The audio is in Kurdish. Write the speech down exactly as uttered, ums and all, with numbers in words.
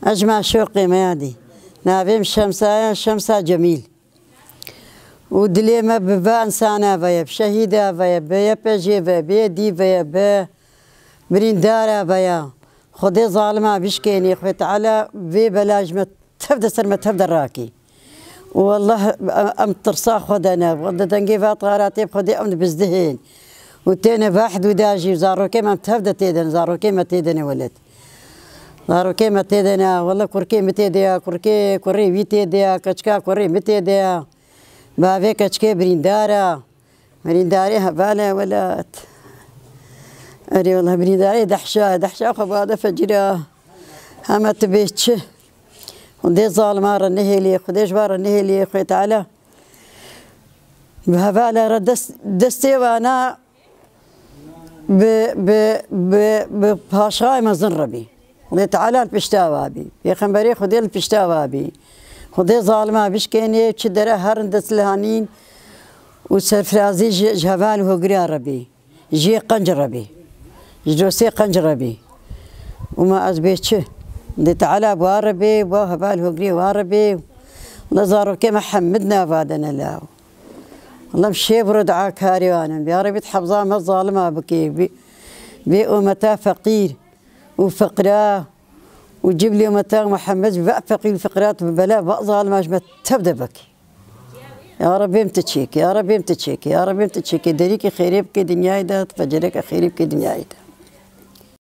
Ez ji maşoqê me ya dî. Navê min Şemsa ye, Şemsa Cemîl. Û dilê me bi va insana ve ye, bi şehîda ve ye, bi Y P G ve ye, bi Y D ve ye, bi birîndara ve ye. Xwedê zalima bişkênê, Xwedê Teala vê bela ji me tev de ser me tev de rakî. Û Allah, em tirsa xwe de ne. Di dengê va taratê bi Xwedê em dibizdihên. Û têne va hidûda jî, zarokê me em tev de têdin, zarokê me têdine welêt. Zarokê me têdine, wele kurkê min têde ya, kurkê kurê wî têde ya, keçika kurê min têde ya. Bavê keçikê birîndar e. Birîndarê heval e welat. Erê wela birîndarê dehşa, dehşa xwe bade fecira. Heme tu bê çi? Xwedê zalima re nehêlî, Xwedê ji van re nehêlî, Xwedê Teala. Bi hevala re dest, destê wana bi, bi, bi, bi paşayê mezin re bî. Xwedê Teala li pişta wa bî. Pêxemberê Xwedê li pişta wa bî. Xwedê zalima bişkênê, çi dere herin destlihanîn û serfirazî ji, ji heval û hogiriya re bî. Jiyê qenc re bî. Ji dostê qenc re bî. Û ma ez bê çi? Xwedê Teala bi wa re bê, bi wa heval hogirê wa re bê. Wela zarokê me hemid nava de ne law. Wela em şê bi ro dua karê wan in. Ya Rebî, tu hifza me zalima bikê. Vê, vê umeta feqîr û fiqra û ciblê umeta Muhammed ve feqîr û fiqra tu bi bela ve zalima ji me tev de bikê. Ya Rebî, em tu çêkê, ya Rebî, em tu çêkê, ya Rebî, em tu çêkê. Derîkê xêrê bikê dinyayê de, tu pencereke xêrê bikê dinyayê de.